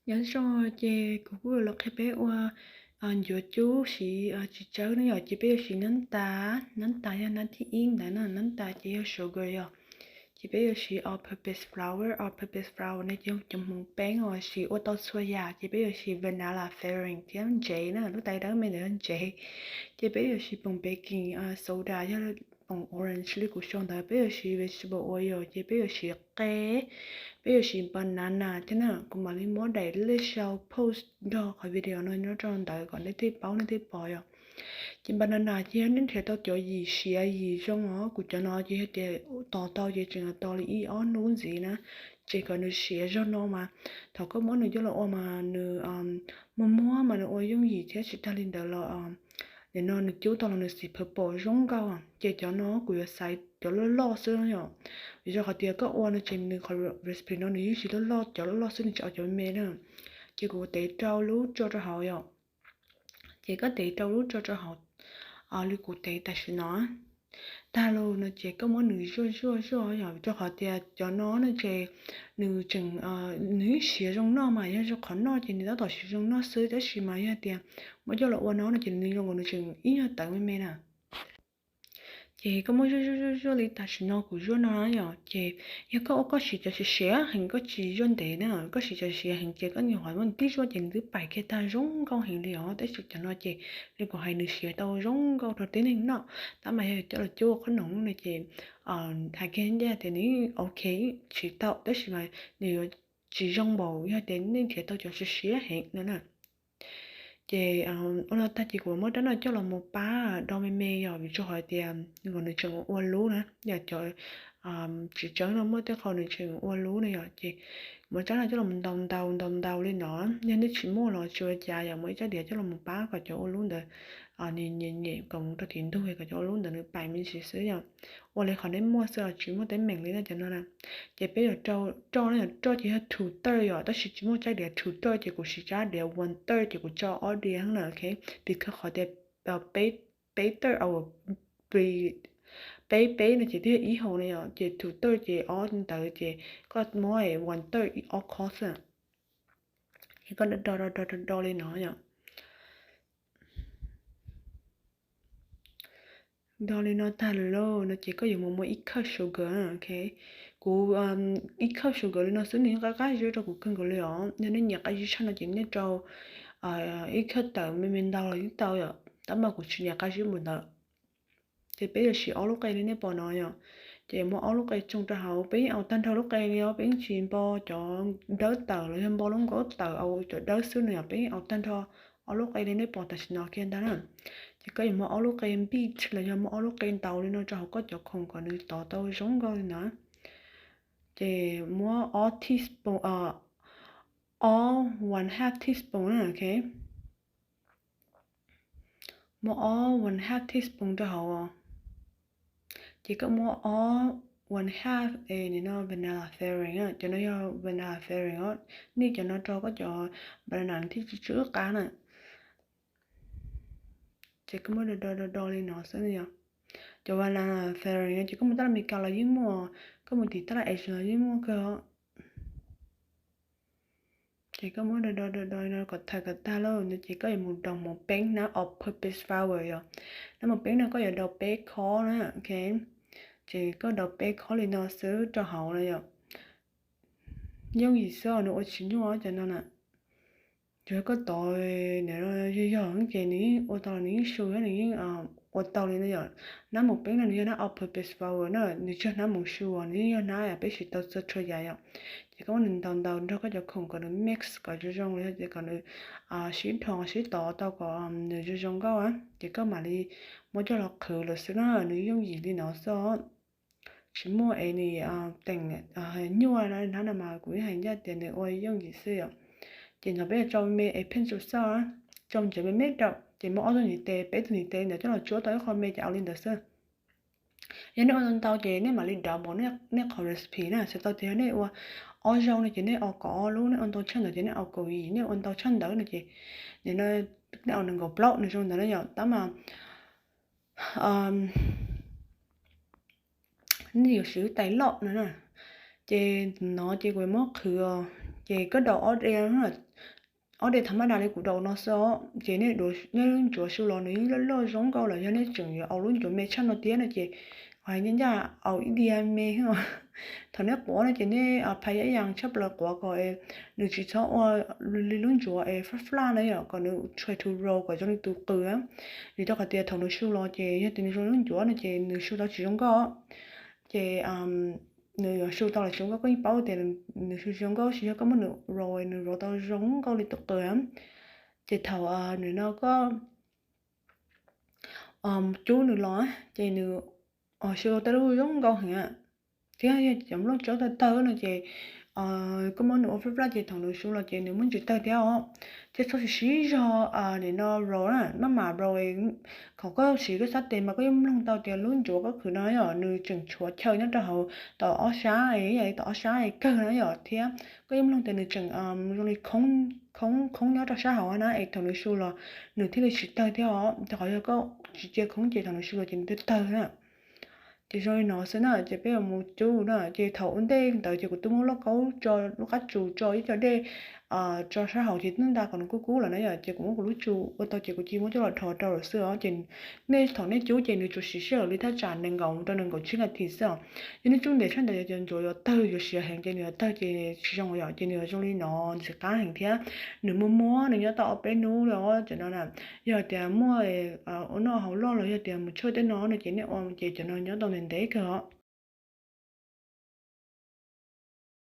Nyob zoo, ces kuv kuj los qhia peb ua ncuav cub siv txiv tsawb no yom. Ces peb yuav siv nab tas, nab tas yog nab thib ib ntawd na, nab tas ces yog sugar yom. Ces peb yuav siv all purpose flour, all purpose flour no ces yog cov hmoov peeb uas siv ua tau txhua yam. Ces peb yuav siv vanilla flavoring thiab ntsev na, lub tais dawb me ntawd yog ntsev. Ces peb yuav siv poom baking soda yog poom orange li kuv sau ntawd, peb yuav siv vegetable oil, ces peb yuav siv qe, peb yuav siv banana thiab na. Kuv mam li muab daim lej sau post nrog qhov video no nyob rau ntawd kom nej thiaj paub nej thiaj pom yom. Ces banana ces yog nej nrhiav tau cov yim siav yim zoo os, kuv cov no ces yog tias tos tau ces tseem tos li ib ob hnub ntxiv na, ces kom nws siav zog no mas thaum koj muab nws coj los ua mas nws muag muag mas nws ua yooj yim thiab. Tsis tag li ntawd los nim no nws cub tau los nws xim purple zoo nkauj. Ces cov no kuv yuav xaiv cov loj loj xwb yom, vim rau qhov tias koj ua no ces nws qhov recipe no nws yeej siv loj loj, cov loj loj xwb, nws tsis ua cov me me na. Ces kuv tev rau lub tso rau hauv yom. Ces koj tev rau lub tso rau hauv li kuv tev tam sim no. Tag los no ces koj muab nws zuaj zuaj zuaj yom, rau qhov tias cov no no ces nws tseem, nws yeej siav zoo noj mas, yog zoo qhov noj ces nws tab tom siav zoo noj xwb, tab sis mas yog tias muab coj los ua no no ces nws zoo nkaus nws tseem ib nyuag tawv me me na. Ces koj muab zuaj zuaj zuaj zuaj li tam sim no kuv zuaj no na yom. Ces yog koj ua koj siv cov siav siav heev, koj tsis zuaj ntev na, koj siv cov siav heev ces koj nyuam qhuav muab nws tib zuaj ces nws twb pais kiag tag zoo nkauj heev li os. Tab sis cov no ces li kuv hais nws siav tau zoo nkauj rau tib neeg noj, tab mas yog coj los cub ua qhob noom no ces hais kiag ncaj tias nws ok, siv tau, tab sis mas nws yuav tsis zoo npaum yog tias nej nrhiav tau cov siav siav heev no na. Ces ua no tag ces kuv muab rab no coj los mus pab do me me yom, vim rau qhov tias nws tseem ua lub na, yog cov txiv tsawb no muaj tej qho nws tseem ua lub na yom. Ces kuv muab rab no coj los mus ntaus ntaus ntaus ntaus li no. Yog nej tsis muaj los tsis ua cas yom, muab ib rab diav coj los mus pab kom cov ua lub ntawd nyem nyem kom mus rau tim ntug kom cov ua lub ntawd nws pais me ntsis xwb yom. Ua li qhov nej muaj xwb os, tsis muaj teeb meem li na cov no na. Ces peb yuav roj, roj ces yog two third yom, tab sis tsis muaj rab diav two third ces kuv siv rab diav one third ces kuv tso ob diav na, ok. Vim rau qhov tias peb third, peb peb no ces twb yog ib hau na yom, ces two third ces ob ntawd ces koj muab one third ob khob xwb. Ces koj do do do do do li no yom. Do li no tag lawm lauj no ces koj yuav mus muab ib cup sugar, ok. Kuv ib cup sugar li no xwb nws yeej qab qab zib rau kuv kawg nkaus li os. Yog nej nyiam qab zib tshaj no ces nej rau ib cup tawm me me ntau los yeej tau yom, tab mas kuv tsis nyiam qab zib npaum ntawd. Ces peb yuav siv ob lub qe li nej pom no yom. Ces muab ob lub qe tsoo rau hauv, peb yeej aus tag nrho lub qe li os, peb yeej tsis npo cov dawb tawm los yog npo lub nkaub tawm, aus cov dawb xwb no yom, peb yeej aus tag nrho ob lub qe li nej pom tam sim no kiag ntag na. Ces koj yuav muab ob lub qe beat los yog muab ob lub qe ntaus li no rau hauv koj cov khoom kom nws tov tau zoo nkauj li no. Ces muab ob teaspoon, ob one half teaspoon na, ok. Muab ob one half teaspoon rau hauv. Ces koj muab ob one half es nim no vanilla flavoring, cov no yog vanilla flavoring os. Nej cov no rau koj cov banana thiaj tsis tsw qab na. Ces koj muab do do do do li no xwb yom. Cov vanilla flavoring no ces koj mus taj laj Meskas los yeej muaj, koj mus tim taj laj Asia los yeej muaj kawg os. Ces koj muab do do do do no kom tag kom tag lawm no ces koj yuav mus daus hmoov peeb hnab all purpose flour yom. Hnab hmoov peeb no koj yuav daus peb khob na, ok. Ces koj daus peb khob li no xwb rau hauv no yom. Yooj yim xwb os, nws ua tsis nyuaj cov no na. Yog koj tov yog yog ces nws yeej ua tau, nws yeej su, nws yeej ua tau li no yom. Hnab hmoov peeb no nws yog hnab all purpose flour na, nws tsis yog hnab hmoov su, nws yeej yog hnab peb siv tau txhua txhua yam yom. Ces koj muab nws ntaus ntaus nrog koj cov khoom kom nws mix kom zoo zoo li, ces kom nws sib dhos sib tov tau kom nws zoo zoo nkauj. Ces koj mam li muab coj los qhwv lawm xwb na, nws yooj yim li no xwb. Tsis muaj es nws teem nyuaj na, hnab no mas kuv yeej hais ncaj tias nws ua yooj yim xwb yom. Ces no peb yuav tso me es pencil xwb, tso ntsev me me rau, ces muab ob tug ntiv tes, peb tug ntiv tes ntawd coj los tsuab tau ib qho me ces ua li ntawd xwb. Yog nej ua ntau ntau ces nej mam li daus npaum nej qhov recipe na, txhais tau tias yog nej ua ob zaug no ces nej ua kaum ob lub, nej ua ntau tshaj ntawd ces nej ua kaum yim, nej ua ntau tshaj ntawd no ces nej ua nees nkaum plaub no zoo ntawd na yom. Tab mas nej yuav siv lub tais loj no na. Ces no ces kuv muab qhwv os, Ces koj daus ob de, ob de thav maj das li kuv daus no xwb os. Ces nej, nej lub ncuav su los nws yeej loj loj zoo nkauj lawm. Yog nej tseem yuav ua lub ncuav me tshaj no thiab no ces ncaj ncaj ua ib diav me. Thaum nej quav no ces nej phaj yaj yas tshaj plaws quav kom nws tsis txhob ua li lub ncuav es flaj flaj na yom, kom nws try to roll kom zoo li tus qws. Vim rau qhov tias thaum nws su los ces yog tias nws zoo li lub ncuav no ces nws su tau tsis zoo nkauj. Ces nws yuav su tau los tsis zoo nkauj, koj yeej paub tias nws su tsis zoo nkauj, tab sis yog koj muab nws roll, nws roll tau zoo nkauj li tus qws. Ces thaum nws no koj cub nws los ces nws su tau tej lub zoo nkauj heev. Thiab yog cov nplooj tsaub tawg tawg no ces koj muab nws ua flaj flaj ces thaum nws su los ces nws muaj ntsis tawg thiab os. Thiab txhob siv siv zog nim no roll na, maj mam roll. Thaum koj siv koj sab tes mas koj yeej mloog tau tias lub ncuav koj khwv no yom, nws tseem tshuav chaw nyob rau hauv tom ob sab, ib yam li tom ob sab kawg na yom. Thiab koj yeej mloog tias nws tseem zoo li khoob khoob nyob rau sab hauv na, es thaum nws su los nws thiaj li tsis tawg thiab os. Rau qhov yog koj tsis cia khoob ces thaum nws su los ces nws tawg tawg na. Ces zoo li no xwb na, ces peb yuav mus cub na. Ces thaum ua ntej ntawd ces kuv twb muab lauj kaub tso, lub qab tsu tso ib co dej tso sab hauv ces twb nta kom nws kub kub lawm na yom. Ces kuv muab kuv lub tsu ua tau ces kuv cia muab coj los dhos rau lawm xwb os. Ces nej thaum nej cub ces nws tsuas siv sij hawm li thaj tsam nees nkaum rau nees nkaum tsib nas this xwb os. Yog nej cub ntev tshaj ntawd ces cov ncuav yuav tawg, yuav siav heev ces nws yuav tawg ces tsis zoo yom, ces nws yuav zoo li no, nws tsis qab heev thiab. Nws muaj muaj, nws nyob tau ob peb hnub li os cov no na. Yog tias muaj ua noj hauv loj los yog tias mus tshuaj tej no no ces nej ua ces cov no nyob tau ntev ntev kawg os.